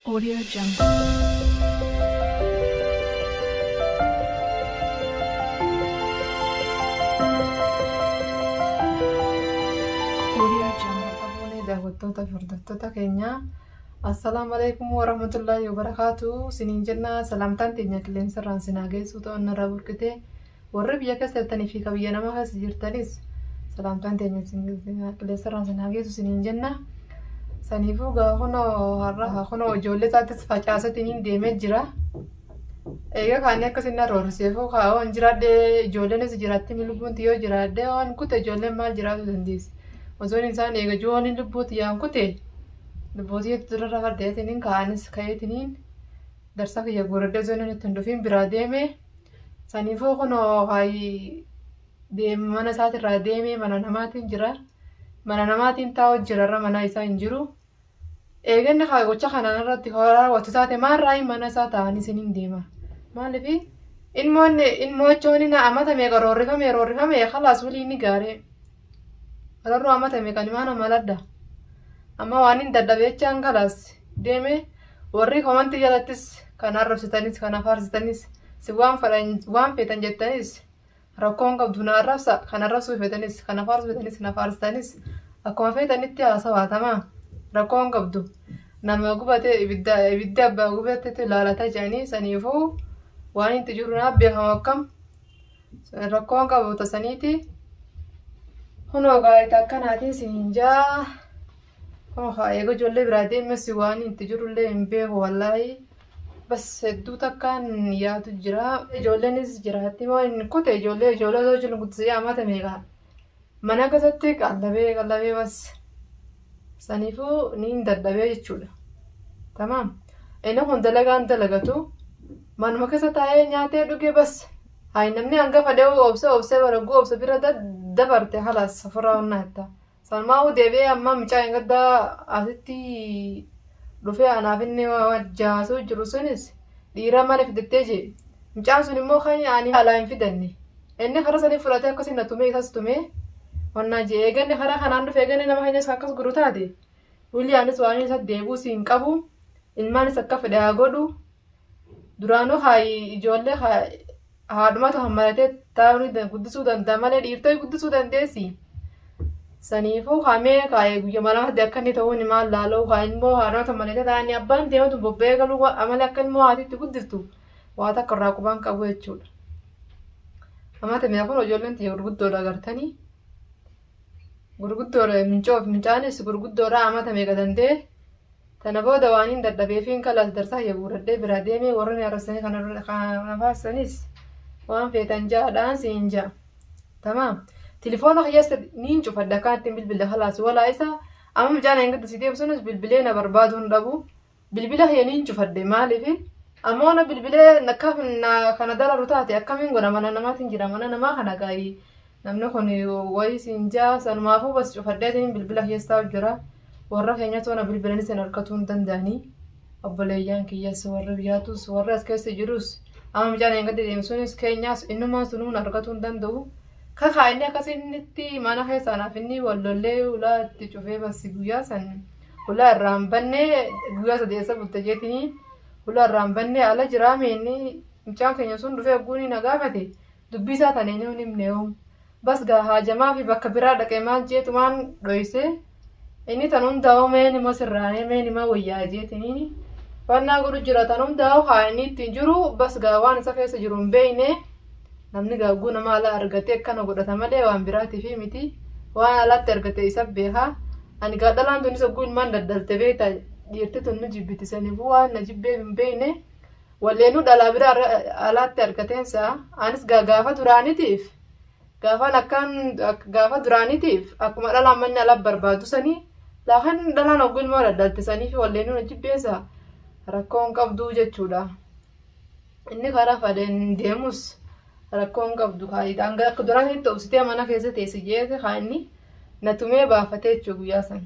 Audio Jungle. Audio Jungle. Qabuun daawwattoota fi hordoftoota keenyaa, assalaamu alaikum warahmatullaahi wabarakaatu siniin jenna. Salaamtaan teenya qilleensarraan sinaa geessu to'annoo irraa burqite. Warri biyya keessa jirtanii fi ka biyya namaa keessa jirtanis salaamtaan teenya qilleensarraan sinaa geessu siniin jenna. Saniifuu gaa kunoo har'a kunoo ijoollee isaattis facaasatiin deemee jira. Egaa kaanii akkasin na roorriseefuu kaa'oon jiraadhee, ijoolleenis jiraatti, lubbuun yoo jiraadhee waan kute ijoolleen maal jiraatu dandeessi? Osoon isaan eega jooniin lubbuuti yaan kute lubbuutii durarra fardeetiniin ka'anis ka'eetiniin darsa kiyya guuradhee osoo inni itti hin dhufiin biraa deeme. Saniifuu kunoo haayi deema mana isaatirraa deemee mana namaatiin jira. Mana namaatiin taa'u jira, irra mana isaa hin jiru. Eeganni haa gocha kanaan irratti raawwatu taate maarraa mana isaa taa'anii isiniin deema. Maaliif ilmoon ilmoochoon na amata meeqa roorrifame roorrifame, khalaas walii ni gaaree. Roorroo amata meeqa nimaan amaladha. Amma waan hin dadhabe jechaan khalaas deeme. Warri komantii jalattis kan arrabsitanis kan afaarsitanis si waan fedhan waan feetan jettanis rakkoon qabdu, na arrabsa. Kan arrabsuu feetanis, kan afaarsuu feetanis, na faarsitanis, akkuma feetanitti haasawaatama, rakkoon qabdu. Nama gubate ibidda ibidda abbaa gubatetti ilaalata jedhanii, saniifuu waan itti jiru naaf beekamu akkam rakkoon qabu tasaniiti. Kunoo gaarii akkanaatiin siniin jaa. Kunoo haa eega ijoollee biraa deemes waan itti jirullee hin beeku, wallaahi. Bas hedduu takkaan yaadu jira. Ijoolleenis jiraatti moo hin kute ijoollee ijoollee osoo jiru guddisee amata meeqa mana keessatti qallabee qallabee, bas saniifuu ni hin dadhabee jechuudha. Tamaam. Inni kun dalagaan dalagatu manuma keessa taa'ee nyaatee dhugee bas. Hayi, namni hangafa dee'u obsee obsee baragguu obsa bira dabarte, halaas ofirraa onnaa jetta. Salmaa'uu deebi'ee amma mucaa hin gaddaa asitti dhufee anaaf inni jaasuu jiru sunis dhiira mana fidattee jee. Mucaan sun immoo kan ani alaa hin fidanne. Inni karaa sanii fudhatee akkasii na tumee isas tumee onnaa jee. Eeganni karaa kanaan dhufe, eeganni nama keenyas akkas godhu taate. Wiliyaanis waan isa deebi'uus hin qabu. Ilmaanis akka fedhe haa godhu. Duraanuu haa ijoollee haadhumatu hammaratee taa'uu guddisuu danda'a malee dhiirtoo guddisuu dandeessi. Saniifuu hamee kaa'ee guyyaa 2 akka inni ta'uun maal laaluu haa immoo haadhumatu hammaratee taa'anii abbaan deematu bobba'ee galuu amala akka immoo haatiitti guddistu waa takka irraa qubaan qabu jechuudha. Amata mi'a kun ijoolleen tiyya gurguddoodha agartanii. Gurguddoodha, mincoof mincaanis gurguddoodha, amata meeqa danda'e. Tana booda waan hin dadhabeefiin kalaas darsaa kiyya guuradhee biraa deemee. Warri arrabsanii kana faarsanis waan feetan ja'adhaan siin ja'a. Tamaam. Tilifoona kiyyas niin cufadha, akkaan ittiin bilbila kalaas walaa isa amma mucaan hin gadda si deebisuunis bilbilee na barbaaduu hin dhabu. Bilbila kiyya niin cufadhe, maaliif ammoo na bilbilee akka kana dararu taate akkamiin godha? Mana namaatiin jira, mana namaa kana gaayii namni kun wayii siin jaa, sanumaafuu bas cufadheetiin bilbila kiyyas taa'u jira. Warra keenyatu na bilbilanis hin harkatuu hin danda'anii. Obboleeyyaan kiyyas warri biyyaatus warri as keessa jirus amma mucaan hin gaddi deemsuunis keenyaas innumaan sunuu na argatuu hin danda'u. Kakaa inni akkasinitti mana keessa anaaf inni wal lollee ulaa itti cufee, bas guyyaa san ulaa irraa hin bannee guyyaa sadeessa bulte jeetinii ulaa irraa hin bannee ala jiraame. Inni mucaan keenya sun dhufee ogguun na gaafate dubbii isaa tana inni hin himne yoom. Bas gaa haajamaa fi bakka biraa dhaqee maal jeetumaan dhoyse inni tan hundaa'u meen ima sirraanee meen ima wayyaa jeetiniin fannaa godhu jira. Tan hundaa'u haa inni ittiin jiru, bas gaa waan isa keessa jiru hin beekne. Namni gaagguu nama ala argatee akkana godhata malee waan biraatii fi miti, waan alatti argate isa beekaa. Ani gaa dhalaan tunis hogguu ilmaan daddalte beekta, dhiirti tun nu jibbiti, saniifuu waan na jibbeef hin beekne. Walleenuu dhalaa bira alaatti argateensa anis gaa gaafa duraanitiif gaafaan akkaan gaafa duraanitiif akkuma dhalaan manni ala barbaadu sanii laakan dhalaan hogguu ilmoo daddalte sanii fi walleenuu na jibbeessa, rakkoon qabduu jechuudha. Inni karaa fadeen deemus rakkoon qabdu, hanga akka duraanitti obsitee mana keessa teessi jeete haa inni na tumee baafatee jechuudha guyyaa san.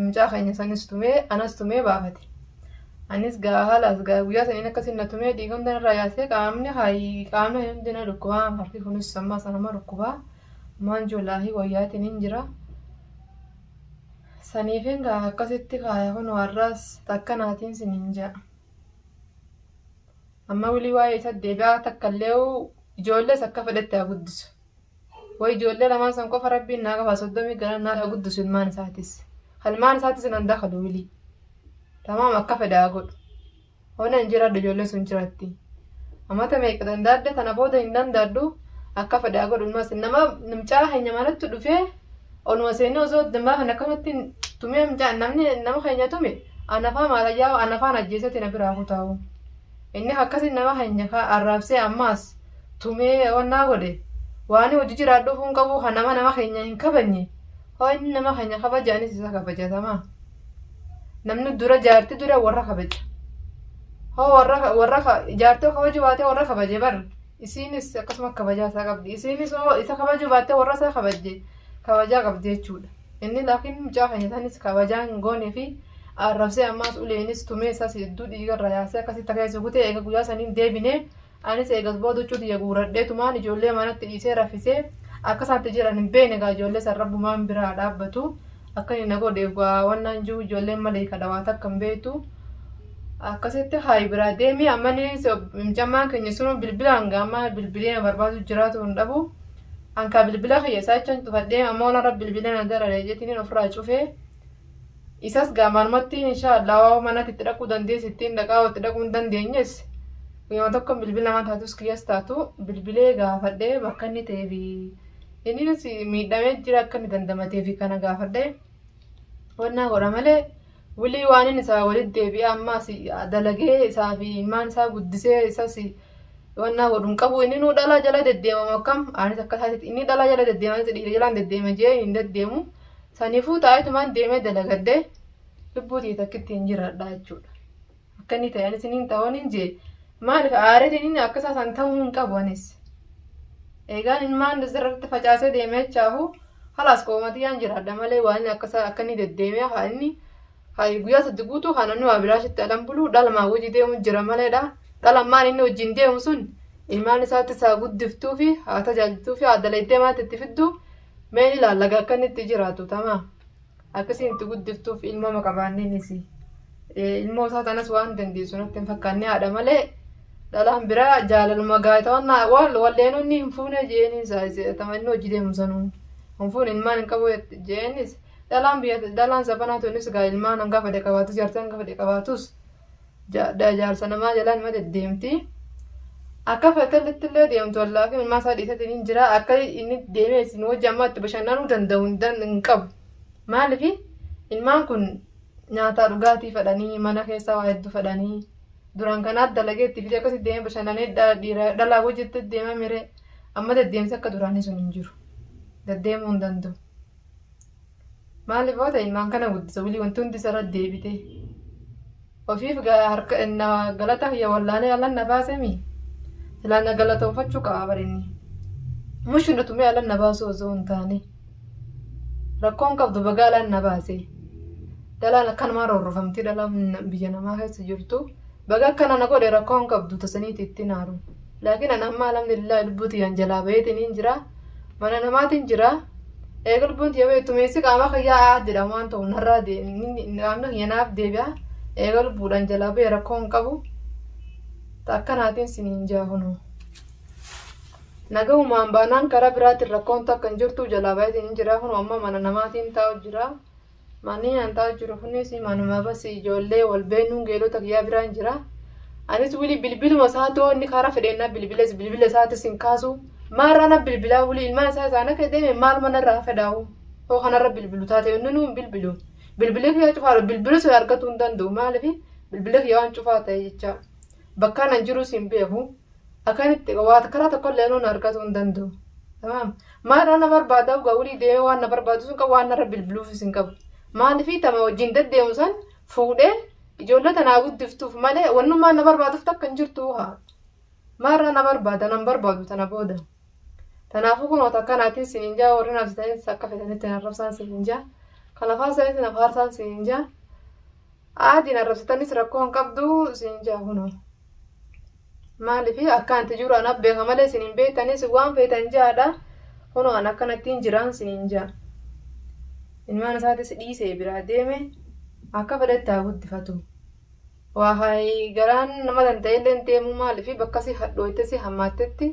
Mucaa keenya sanis tumee anas tumee baafate. Anis gaa haalaas gaa guyyaa saniin akkasiin na tumee dhiiga hunda irraa yaasee qaamni haayi qaamni hundi na dhukkubaa, harki kunis ammaa sanama dhukkubaa. Maan joolaahii wayyaatiin hin jira. Saniifin gaa akkasitti kaaya kun warraas takkanaatiin siniin ja'a. Amma wilii waa'ee isa deebi'aa takka illee ijoollees akka fedhetti haa guddisu. Way ijoollee lamaan san qofa rabbiin naa qaba 30 gara naa haa guddisu ilmaan isaatis. Ilmaan isaatis nan dakalu wilii. Tamaam akka fedhe haa godhu. Hona hin jiraadhu ijoollee sun jiratti. Amata meeqa dandaadde tana booda hin dandaadhu akka fedhe haa godhu ilmaas nama mucaa keenya manatti dhufee oluma seenee osoo dambaa kan akkamatti tumee mucaa namni nama keenya tume anafaa maalayyaa anafaan ajjeesatti na biraa kutaa'u. Inni akkasi nama keenya arraabsee ammaas tumee wannaa godhe waan hojii jiraadhuuf hin qabu kan nama nama keenya hin kabajne hoo inni nama keenya kabaja anis isa kabajatamaa. Namni dura jaarti dura warra kabaja. Hoo warra warra jaartii kabajuu baatee warra kabaje bar isiinis akkasuma kabajaa isaa qabdi. Isiinis hoo isa kabajuu baattee warra isaa kabajje kabajaa qabdi jechuudha. Inni laakiin mucaa keenya sanis kabajaa hin goonee fi arrabsee ammaas uleenis tumee isaas hedduu dhiigarra yaasee akkasitti akka isa kutee eega guyyaa saniin deebinee anis eegas booda huccuu tiyya guuradhee tumaan ijoollee manatti dhiisee raffisee akka isaatti jiran hin beekne egaa ijoollee san rabbumaan biraa dhaabbatu akka inni na godheef gaa wannaan jiru ijoolleen malee kadhawaa takka hin beektu. Akkasitti haayi biraa deemee ammani mucammaan keenya sun bilbilaan gaama bilbilee na barbaadu jiraatu hin dhabu. Ankaa bilbila kiyya isaa jechaan cufadhee ammoo narra bilbila na darare jettiniin ofirraa cufee isas gaamanumatti inshaallah waa manatti itti dhaquu dandeessi ittiin dhaqaa itti dhaquu hin dandeenyes guyyaa tokko bilbila namaa taatus kiyyas taatu bilbilee gaafadhee bakka inni ta'ee fi innis miidhamee jira akka inni dandamatee fi kana gaafadhee wannaa godha malee wilii waan inni isaa walitti deebi'ee ammaas dalagee isaa fi ilmaan isaa guddisee isas wannaa godhu hin qabu inni nuu dhalaa jala deddeemamu akkam anis akka isaatitti inni dhalaa jala deddeema anis dhiira jalaan deddeema jee hin deddeemu saniifuu taa'etumaan deemee dalagadhee lubbuu tiyya takkitti hin jiraadha jechuudha. Akka inni ta'e anis inni ta'uun hin jee maaliif aareetiin inni akka isaa san ta'uu hin qabu anis. Eegaan ilmaan irratti facaasee deemee jechaafu halaas qoomatiyyaan jiraadha malee waan inni akka isaa akka inni deddeemee haa inni haa guyyaa sadii guutuu haa namni waa biraashitti alan bulu dhalamaa hojii deemu jira maleedha. Dhalammaan inni wajjin deemu sun ilmaan isaatti isaa guddiftuu fi haa tajaajiltuu fi haa dalaydee maatti itti fiddu mee ni ilaalla akka inni itti jiraatu tamaa. Akkasiin itti guddiftuuf ilmama qabaanneenis ilmoo isaa tanas waan dandeessu natti hin fakkaanne haadha malee dhalaan biraa jaalaluma gaayitawannaa wal walleenonni hin fuune jeenis tama inni hojii deemu sanuu hin fuune ilmaan hin qabu jeenis dhalaan biyya dhalaan sabanaa tunis gaa ilmaan hanga fedhe qabaatus jaarsa hanga fedhe qabaatus jaarsa namaa jalaan ima deddeemti. Akka feetellitti illee deemtu wallaahi ilmaan isaa dhiisatiin hin jira akka inni deemee isin wajji amma itti bashannanuu danda'u hin qabu. Maaliif ilmaan kun nyaataa dhugaatii fedhanii mana keessaa waa hedduu fedhanii duraan kanaaf dalagee itti fidee akkasitti deemee bashannanee dhalaa wajjitti deema miree amma deddeemsi akka duraanii sun hin jiru. Deddeemuu hin danda'u. Maaliif yoo ta'e ilmaan kana guddisa wilii wanti hundi isarra deebite. Ofiif harka galata kiyya wallaalee alan na baasemi. Silaa na galatoonfachuu qaba barinni. Mushuna tumee alan na baasuu osoo hin taane. Rakkoon qabdu bagaa alan na baase. Dhalaan akkanumaa roorrofamtii dhalaan biyya namaa keessa jirtu. Baga akkana na godhe rakkoon qabdu tasaniiti itti naaru. Laakiin an amma alhamdulillah lubbuu tiyyaan jalaa baheetiin hin jira. Mana namaatiin jira. Eega lubbuun tiyya bahe tumeessi qaama kiyyaa aa jedhama waan ta'u narraa qaamni kiyya naaf deebi'a. Eega lubbuudhaan jalaa bahe rakkoo hin qabu. Akkanaatiin siniin jaa kunoo. Nagahumaan baanaan karaa biraatiin rakkoon takka hin jirtu jalaa baheetiin hin jira kunoo amma mana namaatiin taa'u jira. Manni an taa'u jiru kunis manuma bas ijoollee wal beenuun geelota kiyyaa biraan jira. Anis wili bilbiluma isaa too inni karaa fedheenna bilbilas bilbila isaatis hin kaasu. Maarraa na bilbilaa wili ilmaan isaa isaan akka deeme maal manarraa fedhaa'u. Hoo kanarra bilbilu taate inni nuu hin bilbilu. Bilbilli kiyyaa cufaadha bilbilu sun argatuu hin danda'u maaliif bilbilli kiyyaa waan cufaa ta'e jecha. Bakkaan an jirus hin beeku. Akkanitti waa karaa tokkollee nuun argatuu hin danda'u. Tamaam. Maal na barbaada dhugaa walii deemee waan na barbaadu sun qabu waan narra bilbiluufis hin qabu. Maaliif tama wajjin deddeemu san fuudhee ijoollee tanaa guddiftuuf malee wannummaan na barbaaduuf takka hin jirtu haa. Maarraa na barbaada nan barbaadu tana booda. Tanaafuu kun wanta akkanaatiin siniin jaa warri naaf akka fedhanitti na arrabsaan siniin jaa. Kan afaan isaaniitti na faarsaan siniin jaa. Aadiin arrabsitanis rakkoo hin qabdu siniin jaa kunoo. Maaliif akka anti jiru anaaf beeka malee isin hin beektanis waan feetan jaadha. Kunoo an akkanattiin jiraan siniin jaa. Ilmaan isaatis dhiisee biraa deeme akka fedhetti haa guddifatu. Waa hayi garaan nama danda'ellee hin deemu maaliif bakka si hadhooyte si hammaattetti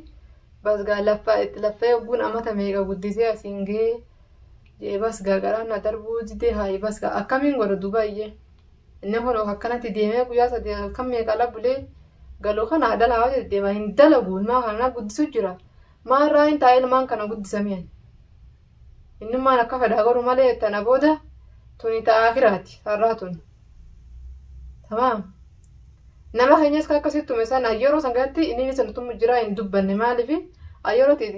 bas gaa lafa itti laffee ogguun amata meeqa guddisee asiin gahee jee bas gaa garaan na darbuu didee hayi bas gaa akkamiin godha duuba iyyee. Inni kun akkanatti deemee guyyaa sadii halkan meeqa ala bulee galuu kana dhalaa hojii deema hin dalagu ilmaan kana na guddisu jira. Maalirraa hin taa'ee ilmaan kana guddisamee ani. Innummaan akka fedhaa godhu malee tana booda tuni ta'a akiraati har'aa tuni. Tamaam. Nama keenyas kan akkasitti tume sana yeroo san keessatti inni inni sana tumu jira hin dubbanne maaliif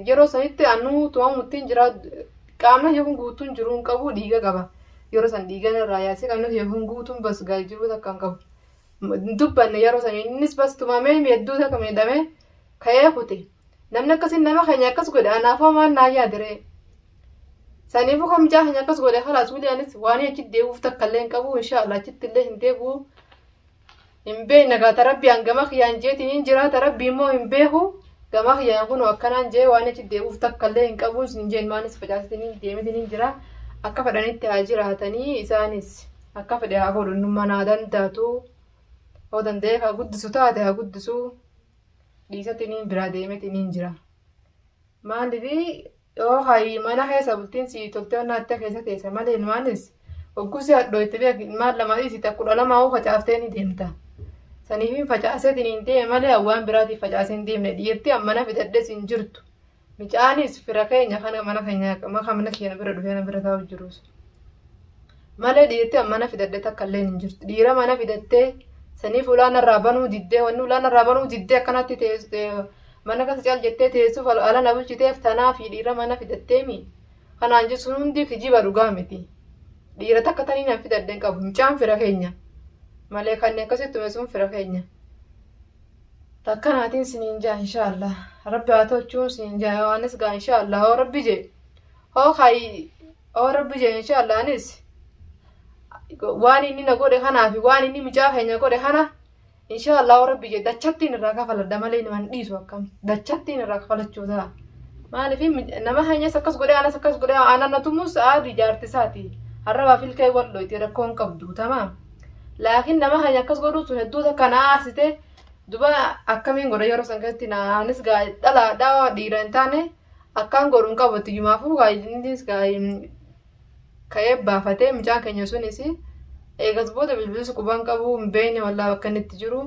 yeroo sanitti anuu tumamuttiin jira qaamni kiyya kun guutuun jiruu hin qabu dhiiga qaba. Yeroo san dhiiga irraa yaasee qaamni kiyya kun guutuun bas gaa jiruu takka hin qabu. Hin dubbanne yeroo san innis bas tumamee hedduu takka miidhamee ka'ee kute. Namni akkasiin nama keenya akkas godhe anaafoo maal naa yaadiree. Saniifuu kan mucaa keenya akkas godhe kalaas wili anis waan achitti deebi'uuf takka illee hin qabu inshaallah achitti illee hin deebi'u. Hin beekne gaa tarabbii an gama kiyyaan jeetiin hin jira tarabbii immoo hin beeku gama kiyyaan kun akkanaan jee waan achitti deebi'uuf takka illee hin qabu sin jeen maanis facaasetiin hin deemetiin hin jira akka fedhanitti haa jiraatanii isaanis akka fedhe haa godhu innummaa naa danda'atu hoo danda'ee haa guddisu taate haa guddisu dhiisatiin hin biraa deemetiin hin jira. Maaliif yoo hayi mana keessa bultiin sii toltee onnaa itti keessa teessa malee ilmaanis hogguu si hadhooyte beek ilmaan lama dhiisite 12 hoo facaaftee ni deemta. Saniif hin facaaseetiin hin deeme malee waan biraatiif facaasee hin deemne dhiirti ammana fidadhes hin jirtu. Micaanis fira keenya kana mana keenya maka mana keenya bira dhufee na bira taa'u jirus. Malee dhiirti ammana fidadhe takka illee hin jirtu. Dhiira mana fidattee saniif ulaan irraa banuu diddee wanni ulaan irraa banuu diddee akkanatti teessee mana keessa cal jettee teessuuf ala na bulchiteef tanaa fi dhiira mana fidatteemi. Kanaan jechuun hundi kijiba dhugaa miti. Dhiira takka tanii nan fidadhe hin qabu. Mucaan fira keenya. Malee kanneen akkasitti tume sun fira keenya. Takkanaatiin siniin jaa inshaallah. Rabbi haa tolchuun siniin jaa anis gaa inshaallah hoo rabbi jee. Hoo hayi hoo rabbi jee inshaallah anis waan inni na godhe kanaa fi waan inni mucaa keenya godhe kana inshaallah hoo rabbi jee dachattiin irraa kafaladha malee nama hin dhiisu akkam dachattiin irraa kafalachuu ta'a. Maaliif nama keenyas akkas godhe anas akkas godhe ana na tumus aadi jaartisaati. Harrabaa filkee wal dhoyte rakkoon qabdu tamaam. Laakiin nama keenya akkas godhuu sun hedduu takka na aarsite duba akkamiin godha yeroo san keessatti anis gaa dhalaadhaa dhiira hin taane akkaan godhu hin qabu itti gaa innis gaa ka'ee baafatee mucaan keenya sunis eegas booda bilbilis qubaan qabu hin beekne wallaa bakka inni itti jiru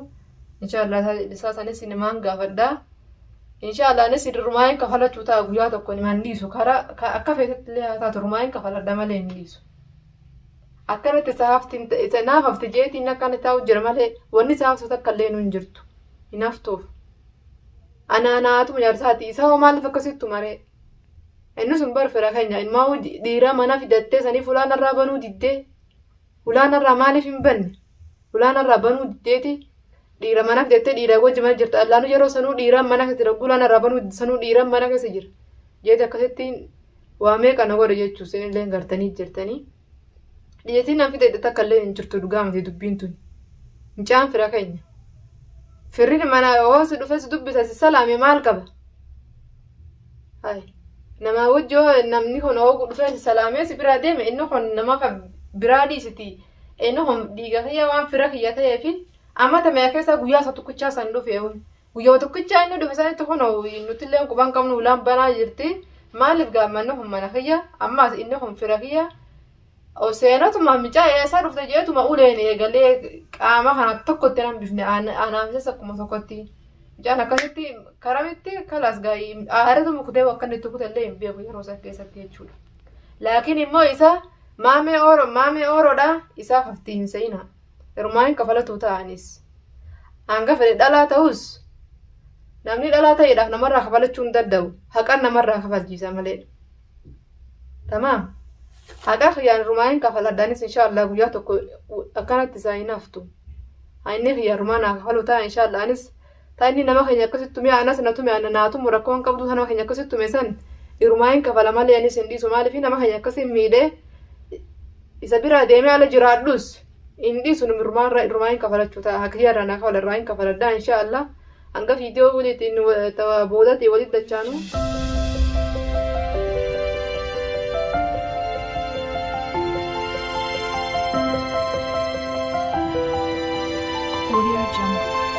inshaallah isaa sanis nimaan gaafadha. Inshaallah anis rumaa hin kafalachuu ta'a guyyaa tokko nimaan dhiisu karaa akka feetetti illee haa taatu rumaa hin kafaladha malee hin dhiisu. Akkanatti isa hafti isa naaf hafti jeetiin akkana taa'u jira malee wanni isa haftu takka illee hin jirtu. Hin haftuuf. Anaa naatuma jaarsaati isa hoo maaliif akkasittu maree. Inni sun bar fira keenya ilmaa dhiira mana fidattee saniif ulaan irraa banuu diddee ulaan irraa maaliif hin banne ulaan irraa banuu diddeeti dhiira mana fidattee dhiira wajji mana jirta allaanu yeroo sanuu dhiiraan mana keessa jira ulaan irraa banuu sanuu dhiiraan mana keessa jira jeeti akkasitti waa meeqa na godhe jechuu isinillee gartanii jirtanii. Dhiyeetiin nan fide takka illee hin jirtu dhugaa miti dubbiin tun. Mucaan fira keenya. Firri mana hoo si dhufe si dubbisa si salaame maal qaba? Hai. Nama wajji hoo namni kun hoo dhufee si salaamee si biraa deeme inni kun nama biraa dhiisiti. Inni kun dhiiga kiyya waan fira kiyya ta'eefi amata meeqa keessa guyyaa isa tokkichaa san dhufe. Guyyaa tokkichaa inni dhufe sanitti kun nuti illee quban qabnu ulaan banaa jirti. Maaliif gaammanni kun mana kiyya ammaas inni kun fira kiyya. Seenatuma mucaa eessaa dhufte jeetuma uleen eegalee qaama kana tokkotti nan bifne anaafis akkuma tokkotti. Mucaan akkasitti karamitti kalaas gaa'ii aaratuma kutee akka inni itti kute illee hin beeku yeroo san keessatti jechuudha. Laakiin immoo isa maamee ooro maamee ooroodha isaaf hafti hin se'ina. Hirmaa hin kafalatu ta'anis. Hanga fedhe dhalaa ta'us namni dhalaa ta'eedhaaf namarraa kafalachuu hin danda'u. Haqan namarraa kafalchiisa malee. Tamaam. Haqa kiyyaan rumaa hin kafaladhaanis inshaallah guyyaa tokko akkanatti isaa hin haftu. Inni kiyyaan rumaa naa kafalu ta'a inshaallah anis ta'a inni nama keenya akkasitti tume anas na tume ana naa tumu rakkoo hin qabdu nama keenya akkasitti tume san rumaa hin kafala malee anis hin dhiisu maaliif nama keenya akkasii miidhee isa biraa deemee ala jiraadhus hin dhiisu rumaa hin kafalachuu ta'a haqa kiyyarraa naa kafala irraa hin kafaladhaa inshaallah hanga viidiyoo waliitiin boodatti walitti dachaanu. Audio Jungle.